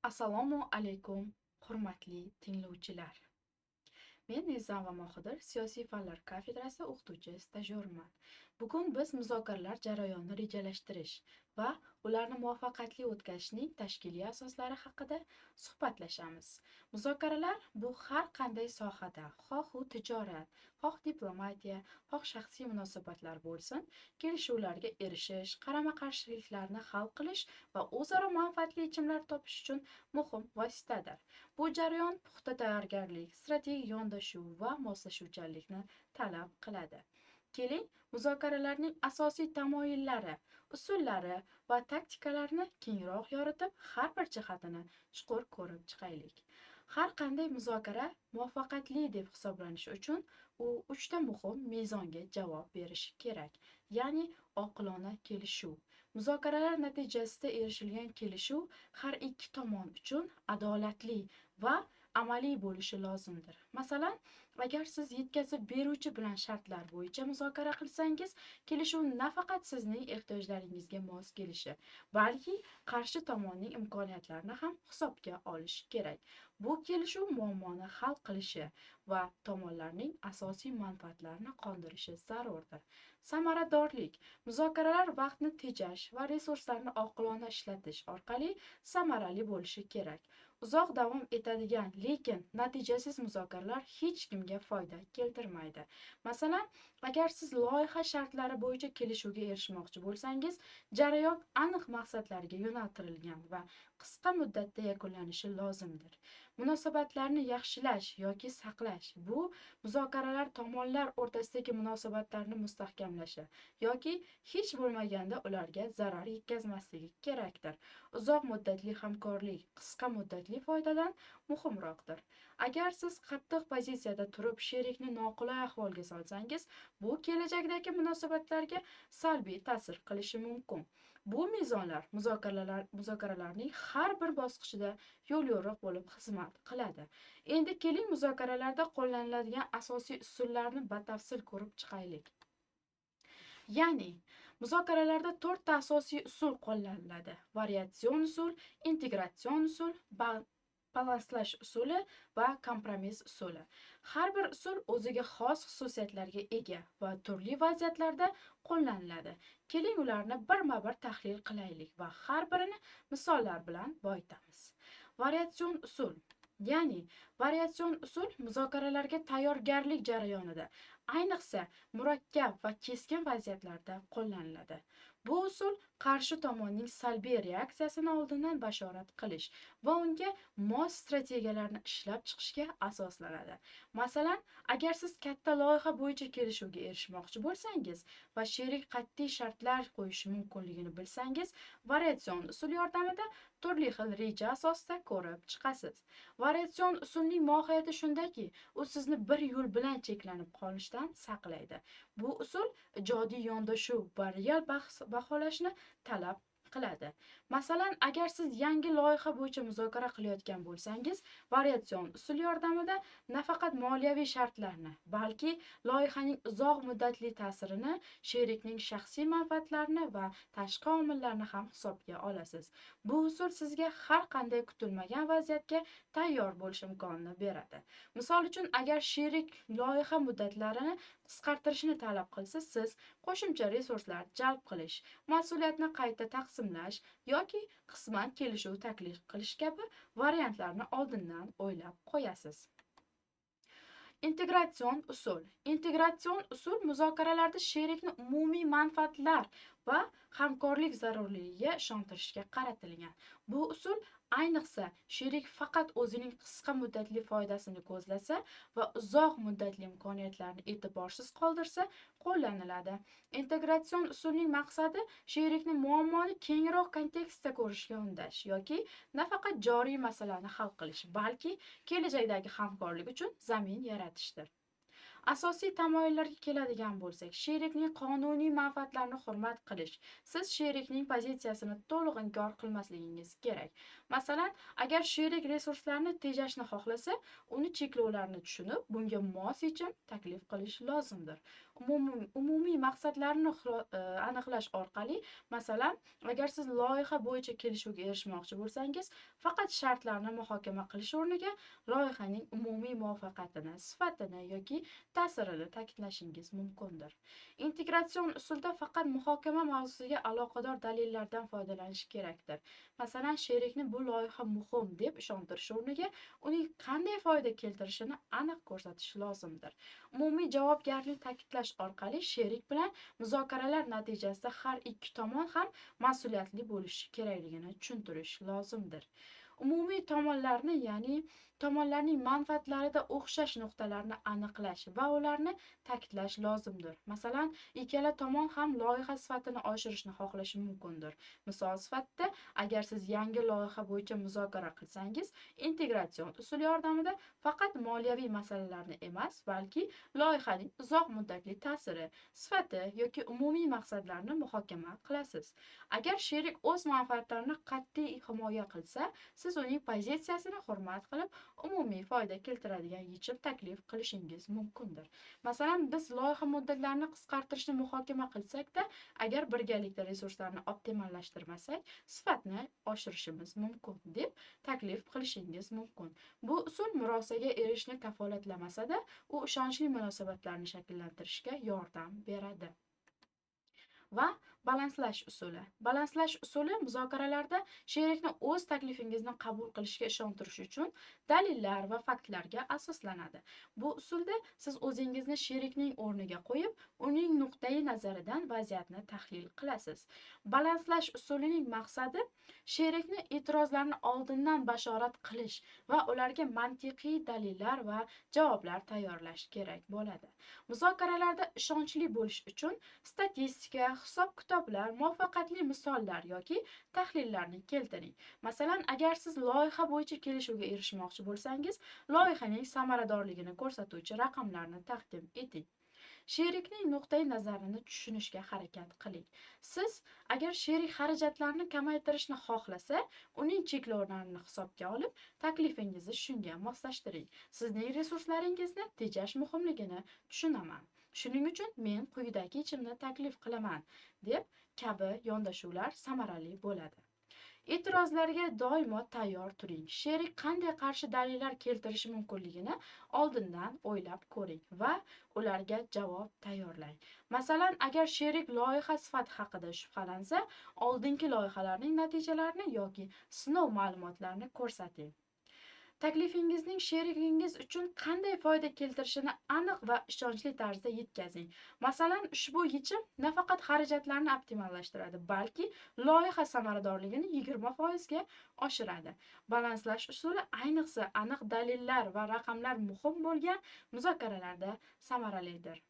Assalomu alaykum, hurmatli tinglovchilar. Men Nizam va Mohidir, siyosiy fanlar kafedrasi o'qituvchi stajyoriman. Bugun biz muzokaralar jarayonini rejalashtirish va ularni muvaffaqiyatli o'tkazishning tashkiliy asoslari haqida suhbatlashamiz. Muzokaralar bu har qanday sohada, xoh u tijorat, xoh diplomatiya, xoh shaxsiy munosabatlar bo'lsin, kelishuvlarga erishish, qarama-qarshiliklarni hal qilish va o'zaro manfaatli yechimlar topish uchun muhim vositadir. Bu jarayon puxta tayyorgarlik, strategik yondashuv va moslashuvchanlikni talab qiladi. Keling, muzokaralarning asosiy tamoyillari, usullari va taktikalarini kengroq yoritib, har bir jihatini chuqur ko'rib chiqaylik. Har qanday muzokara muvaffaqiyatli deb hisoblanishi uchun u uchta muhim mezonga javob berishi kerak. Ya'ni oqilona kelishuv. Muzokaralar natijasida erishilgan kelishuv har ikki tomon uchun adolatli va amaliy bo'lishi lozimdir. Masalan, agar siz yetkazib beruvchi bilan shartlar bo'yicha muzokara qilsangiz, kelishuv nafaqat sizning ehtiyojlaringizga mos kelishi, balki qarshi tomonning imkoniyatlarini ham hisobga olish kerak. Bu kelishuv muammoni hal qilishi va tomonlarning asosiy manfaatlarini qondirishi zarurdir. Samaradorlik. Muzokaralar vaqtni tejash va resurslarni oqilona ishlatish orqali samarali bo'lishi kerak. Uzoq davom etadigan, lekin natijasiz muzokaralar hech kimga foyda keltirmaydi. Masalan, agar siz loyiha shartlari bo'yicha kelishuvga erishmoqchi bo'lsangiz, jarayon aniq maqsadlarga yo'naltirilgan va qisqa muddatda yakunlanishi lozimdir. Munosabatlarni yaxshilash yoki saqlash bu muzokaralar tomonlar o'rtasidagi munosabatlarni mustahkamlashi yoki hech bo'lmaganda ularga zarar yetkazmasligi kerakdir. Uzoq muddatli hamkorlik qisqa muddatli foydadan muhimroqdir. Agar siz qattiq pozitsiyada turib sherikni noqulay ahvolga solsangiz, bu kelajakdagi munosabatlarga salbiy ta'sir qilishi mumkin. Bu mezonlar muzokaralarning har bir bosqichida yo'l-yo'riq bo'lib xizmat qiladi. Endi keling, muzokaralarda qo'llaniladigan asosiy usullarni batafsil ko'rib chiqaylik. Ya'ni muzokaralarda to'rtta asosiy usul qo'llaniladi: variatsion usul, integratsion usul, balanslash usuli va kompromiss usuli. Har bir usul o'ziga xos xususiyatlarga ega va turli vaziyatlarda qo'llaniladi. Keling, ularni birma-bir tahlil qilaylik va har birini misollar bilan boyitamiz. Variatsion usul. Ya'ni variatsion usul muzokaralarga tayyorgarlik jarayonida, ayniqsa murakkab va keskin vaziyatlarda qo'llaniladi. Bu usul qarshi tomonning salbiy reaksiyasini oldindan bashorat qilish va unga mos strategiyalarni ishlab chiqishga asoslanadi. Masalan, agar siz katta loyiha bo'yicha kelishuvga erishmoqchi bo'lsangiz va sherik qat'iy shartlar qo'yishi mumkinligini bilsangiz, variatsion usul yordamida turli xil reja asosida ko'rib chiqasiz. Variatsion usulning mohiyati shundaki, u sizni bir yo'l bilan cheklanib qolishdan saqlaydi. Bu usul ijodiy yondashuv va real baholashni talab qiladi. Masalan, agar siz yangi loyiha bo'yicha muzokara qilayotgan bo'lsangiz, variatsion usul yordamida nafaqat moliyaviy shartlarni, balki loyihaning uzoq muddatli ta'sirini, sherikning shaxsiy manfaatlarini va tashqi omillarni ham hisobga olasiz. Bu usul sizga har qanday kutilmagan vaziyatga tayyor bo'lish imkonini beradi. Misol uchun, agar sherik loyiha muddatlarini qisqartirishni talab qilsa, siz qo'shimcha resurslar jalb qilish, mas'uliyatni qayta taqsimlash yoki qisman kelishuv taklif qilish kabi variantlarni oldindan o'ylab qo'yasiz. Integratsion usul. Integratsion usul muzokaralarda sherikni umumiy manfaatlar va hamkorlik zarurligiga ishontirishga qaratilgan. Bu usul ayniqsa sherik faqat o'zining qisqa muddatli foydasini ko'zlasa va uzoq muddatli imkoniyatlarni e'tiborsiz qoldirsa qo'llaniladi. Integratsion usulning maqsadi sherikni muammoni kengroq kontekstda ko'rishga undash yoki nafaqat joriy masalani hal qilish, balki kelajakdagi hamkorlik uchun zamin yaratishdir. Asosiy tamoyillarga keladigan bo'lsak, sherikning qonuniy manfaatlarini hurmat qilish. Siz sherikning pozitsiyasini to'liq inkor qilmasligingiz kerak. Masalan, agar sherik resurslarni tejashni xohlasa, uni cheklovlarni tushunib, bunga mos yechim taklif qilish lozimdir. Umumiy maqsadlarni aniqlash orqali, masalan, agar siz loyiha bo'yicha kelishuvga erishmoqchi bo'lsangiz, faqat shartlarni muhokama qilish o'rniga loyihaning umumiy muvaffaqiyatini, sifatini yoki ta'sirini ta'kidlashingiz mumkindir. Integratsion usulda faqat muhokama mavzusiga aloqador dalillardan foydalanish kerakdir. Masalan, sherikni bu loyiha muhim deb ishontirish o'rniga uning qanday foyda keltirishini aniq ko'rsatish lozimdir. Umumiy javobgarlikni ta'kidlash orqali sherik bilan muzokaralar natijasida har ikki tomon ham mas'uliyatli bo'lishi kerakligini tushuntirish lozimdir. Umumiy tomonlarni, ya'ni tomonlarning manfaatlarida o'xshash nuqtalarni aniqlash va ularni ta'kidlash lozimdir. Masalan, ikkala tomon ham loyiha sifatini oshirishni xohlashi mumkindir. Misol sifatida, agar siz yangi loyiha bo'yicha muzokara qilsangiz, integratsion usul yordamida faqat moliyaviy masalalarni emas, balki loyihaning uzoq muddatli ta'siri, sifati yoki umumiy maqsadlarni muhokama qilasiz. Agar sherik o'z manfaatlarini qat'iy himoya qilsa, siz uning pozitsiyasini hurmat qilib, umumiy foyda keltiradigan yechim taklif qilishingiz mumkindir. Masalan, biz loyiha muddatlarini qisqartirishni muhokama qilsak-da, agar birgalikda resurslarni optimallashtirmasak, sifatni oshirishimiz mumkin deb taklif qilishingiz mumkin. Bu usul murosaga erishishni kafolatlamasa-da, u ishonchli munosabatlarni shakllantirishga yordam beradi. Va balanslash usuli. Balanslash usuli muzokaralarda sherikni o'z taklifingizni qabul qilishga ishontirish uchun dalillar va faktlarga asoslanadi. Bu usulda siz o'zingizni sherikning o'rniga qo'yib, uning nuqtai nazaridan vaziyatni tahlil qilasiz. Balanslash usulining maqsadi sherikni e'tirozlarni oldindan bashorat qilish va ularga mantiqiy dalillar va javoblar tayyorlash kerak bo'ladi. Muzokaralarda ishonchli bo'lish uchun statistika, hisob-kitoblar, muvaffaqiyatli misollar yoki tahlillarni keltiring. Masalan, agar siz loyiha bo'yicha kelishuvga erishmoqchi bo'lsangiz, loyihaning samaradorligini ko'rsatuvchi raqamlarni taqdim eting. Sherikning nuqtai nazarini tushunishga harakat qiling. Siz agar sherik xarajatlarni kamaytirishni xohlasa, uning cheklovlarini hisobga olib, taklifingizni shunga moslashtiring. Sizning resurslaringizni tejash muhimligini tushunaman. Shuning uchun men quyidagi yechimni taklif qilaman deb kabi yondashuvlar samarali bo'ladi. E'tirozlarga doimo tayyor turing. Sherik qanday qarshi dalillar keltirishi mumkinligini oldindan o'ylab ko'ring va ularga javob tayyorlang. Masalan, agar sherik loyiha sifati haqida shubhalansa, oldingi loyihalarning natijalarini yoki sinov ma'lumotlarini ko'rsating. Taklifingizning sherigingiz uchun qanday foyda keltirishini aniq va ishonchli tarzda yetkazing. Masalan, ushbu yechim nafaqat xarajatlarni optimallashtiradi, balki loyiha samaradorligini 20% ga oshiradi. Balanslash usuli ayniqsa aniq dalillar va raqamlar muhim bo'lgan muzokaralarda samaralidir.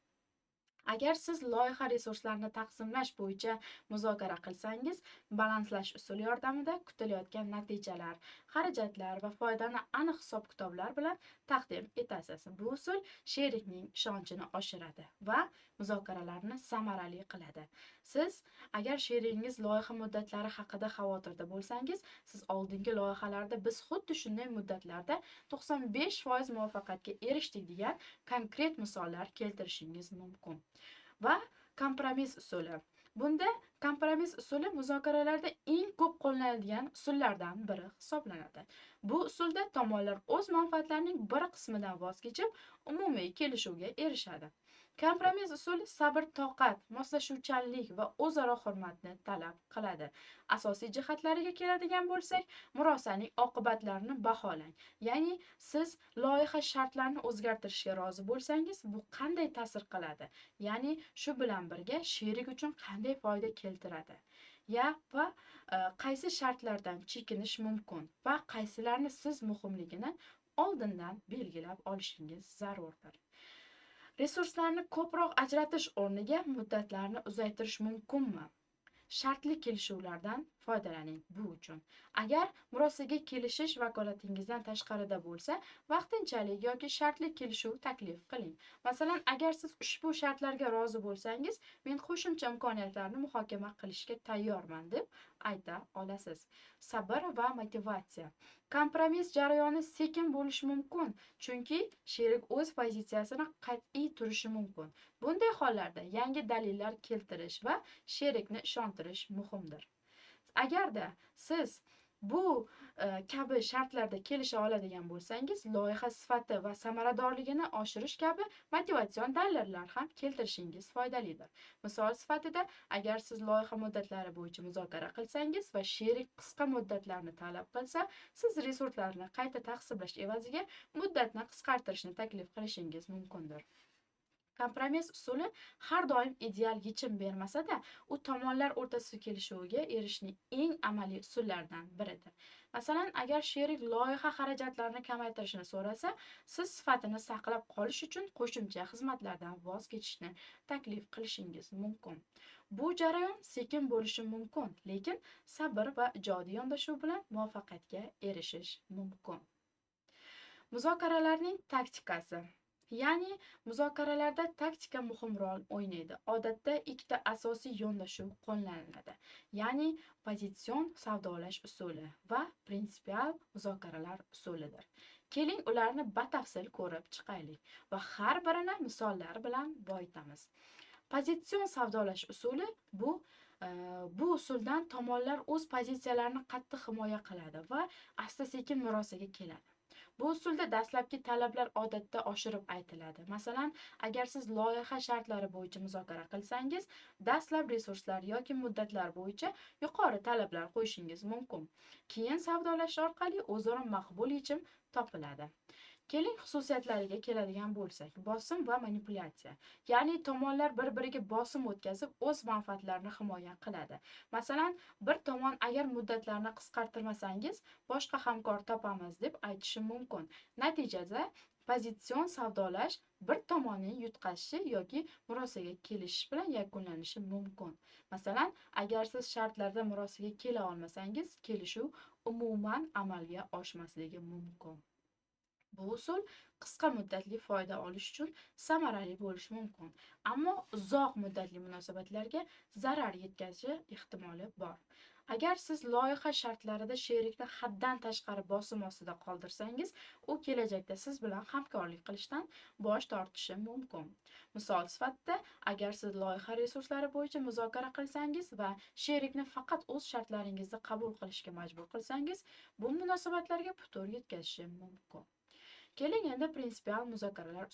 Agar siz loyiha resurslarini taqsimlash bo'yicha muzokara qilsangiz, balanslash usuli yordamida kutilayotgan natijalar, xarajatlar va foydani aniq hisob-kitoblar bilan taqdim etasiz. Bu usul sherikning ishonchini oshiradi va muzokaralarni samarali qiladi. Siz agar sherigingiz loyiha muddatlari haqida xavotirda bo'lsangiz, siz oldingi loyihalarda biz xuddi shunday muddatlarda 95% muvaffaqiyatga erishdik degan konkret misollar keltirishingiz mumkin. Va kompromiss usuli. Bunda kompromiss usuli muzokaralarda eng ko'p qo'llaniladigan usullardan biri hisoblanadi. Bu usulda tomonlar o'z manfaatlarining bir qismidan voz kechib, umumiy kelishuvga erishadi. Kompromiss usuli sabr-toqat, moslashuvchanlik va o'zaro hurmatni talab qiladi. Asosiy jihatlariga keladigan bo'lsak, murosaning oqibatlarini baholang. Ya'ni siz loyiha shartlarini o'zgartirishga rozi bo'lsangiz, bu qanday ta'sir qiladi? Ya'ni shu bilan birga sherik uchun qanday foyda keltiradi? Ya va qaysi shartlardan chekinish mumkin va qaysilarni siz muhimligini oldindan belgilab olishingiz zarurdir. Resurslarni ko'proq ajratish o'rniga muddatlarni uzaytirish mumkinmi? Shartli kelishuvlardan foydalaning bu uchun. Agar murosaga kelishish vakolatingizdan tashqarida bo'lsa, vaqtinchalik yoki shartli kelishuv taklif qiling. Masalan, agar siz ushbu shartlarga rozi bo'lsangiz, men qo'shimcha imkoniyatlarni muhokama qilishga tayyorman deb ayta olasiz. Sabr va motivatsiya. Kompromiss jarayoni sekin bo'lishi mumkin, chunki sherik o'z pozitsiyasini qat'iy turishi mumkin. Bunday hollarda yangi dalillar keltirish va sherikni ishontirish muhimdir. Agarda siz bu kabi shartlarda kelisha oladigan bo'lsangiz, loyiha sifati va samaradorligini oshirish kabi motivatsion dalillar ham keltirishingiz foydalidir. Misol sifatida, agar siz loyiha muddatlari bo'yicha muzokara qilsangiz va sherik qisqa muddatlarni talab qilsa, siz resurslarni qayta taqsimlash evaziga muddatni qisqartirishni taklif qilishingiz mumkindir. Kompromiss usuli har doim ideal yechim bermasa-da, u tomonlar o'rtasida kelishuvga erishishning eng amaliy usullaridan biridir. Masalan, agar sherik loyiha xarajatlarini kamaytirishni so'rasa, siz sifatini saqlab qolish uchun qo'shimcha xizmatlardan voz kechishni taklif qilishingiz mumkin. Bu jarayon sekin bo'lishi mumkin, lekin sabr va ijodiy yondashuv bilan muvaffaqiyatga erishish mumkin. Muzokaralarning taktikasi. Ya'ni muzokaralarda taktika muhim rol o'ynaydi. Odatda ikkita asosiy yondashuv qo'llaniladi. Ya'ni pozitsion savdolash usuli va prinsipial muzokaralar usulidir. Keling, ularni batafsil ko'rib chiqaylik va har birini misollar bilan boyitamiz. Pozitsion savdolash usuli bu usuldan tomonlar o'z pozitsiyalarini qattiq himoya qiladi va asta-sekin murosaga keladi. Bu usulda dastlabki talablar odatda oshirib aytiladi. Masalan, agar siz loyiha shartlari bo'yicha muzokara qilsangiz, dastlab resurslar yoki muddatlar bo'yicha yuqori talablar qo'yishingiz mumkin. Keyin savdolashish orqali o'zaro maqbul yechim topiladi. Keling, xususiyatlariga keladigan bo'lsak, bosim va manipulyatsiya. Ya'ni tomonlar bir-biriga bosim o'tkazib, o'z manfaatlarini himoya qiladi. Masalan, bir tomon agar muddatlarni qisqartirmasangiz, boshqa hamkor topamiz deb aytishi mumkin. Natijada pozitsion savdolash bir tomonning yutqazishi yoki murosaga kelishish bilan yakunlanishi mumkin. Masalan, agar siz shartlarda murosaga kela olmasangiz, kelishuv umuman amalga oshmasligi mumkin. Bu usul qisqa muddatli foyda olish uchun samarali bo'lishi mumkin, ammo uzoq muddatli munosabatlarga zarar yetkazishi ehtimoli bor. Agar siz loyiha shartlarida sherikni haddan tashqari bosim ostida qoldirsangiz, u kelajakda siz bilan hamkorlik qilishdan bosh tortishi mumkin. Misol sifatida, agar siz loyiha resurslari bo'yicha muzokara qilsangiz va sherikni faqat o'z shartlaringizni qabul qilishga majbur qilsangiz, bu munosabatlarga putur yetkazishi mumkin. Keling, endi prinsipial muzokaralar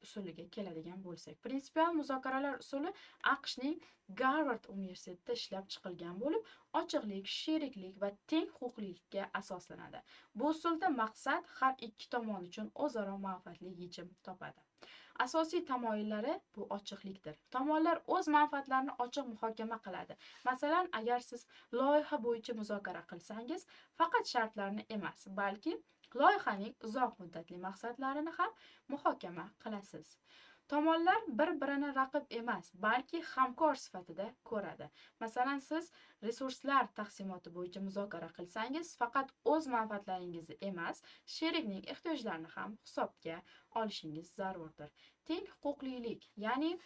usuliga keladigan bo'lsak. Prinsipial muzokaralar usuli AQShning Garvard universitetida ishlab chiqilgan bo'lib, ochiqlik, sheriklik va teng huquqlilikka asoslanadi. Bu usulda maqsad har ikki tomon uchun o'zaro manfaatli yechim topadi. Asosiy tamoyillari bu ochiqlikdir. Tomonlar o'z manfaatlarini ochiq muhokama qiladi. Masalan, agar siz loyiha bo'yicha muzokara qilsangiz, faqat shartlarni emas, balki loyihaning uzoq muddatli maqsadlarini ham muhokama qilasiz. Tomonlar bir-birini raqib emas, balki hamkor sifatida ko'radi. Masalan, siz resurslar taqsimoti bo'yicha muzokara qilsangiz, faqat o'z manfaatlaringizni emas, sherikning ehtiyojlarini ham hisobga olishingiz zarurdir. Teng huquqlilik, ya'ni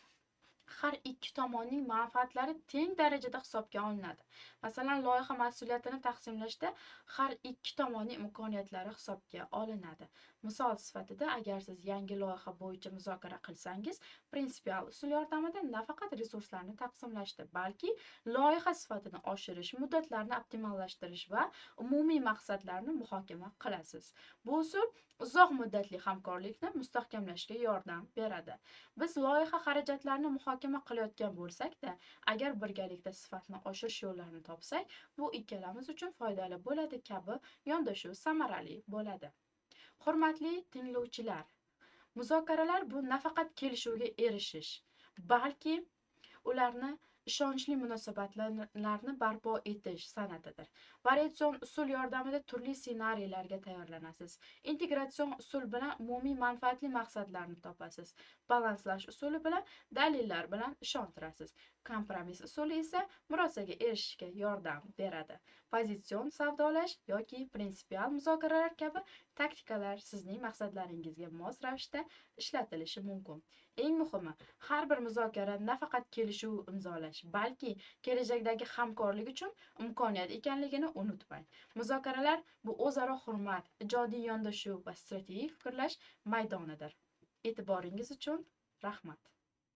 har ikki tomonning manfaatlari teng darajada hisobga olinadi. Masalan, loyiha mas'uliyatini taqsimlashda har ikki tomonning imkoniyatlari hisobga olinadi. Misol sifatida, agar siz yangi loyiha bo'yicha muzokara qilsangiz, prinsipial usul yordamida nafaqat resurslarni taqsimlashda, balki loyiha sifatini oshirish, muddatlarni optimallashtirish va umumiy maqsadlarni muhokama qilasiz. Bu usul uzoq muddatli hamkorlikni mustahkamlashga yordam beradi. Biz loyiha xarajatlarini muhokama qilayotgan bo'lsak-da, agar birgalikda sifatni oshirish yo'llarini topsak, bu ikkalamiz uchun foydali bo'ladi kabi yondashuv samarali bo'ladi. Hurmatli tinglovchilar, muzokaralar bu nafaqat kelishuvga erishish, balki ularni ishonchli munosabatlarni barpo etish san'atidir. Variatsion usul yordamida turli ssenariylarga tayyorlanasiz. Integratsion usul bilan umumiy manfaatli maqsadlarni topasiz. Balanslash usuli bilan dalillar bilan ishontirasiz. Kompromiss usuli esa murosaga erishishga yordam beradi. Pozitsion savdolash yoki prinsipial muzokaralar kabi taktikalar sizning maqsadlaringizga mos ravishda ishlatilishi mumkin. Eng muhimi, har bir muzokara nafaqat kelishuv imzolash, balki kelajakdagi hamkorlik uchun imkoniyat ekanligini unutmang. Muzokaralar bu o'zaro hurmat, ijodiy yondashuv va strategik fikrlash maydonidir. E'tiboringiz uchun rahmat.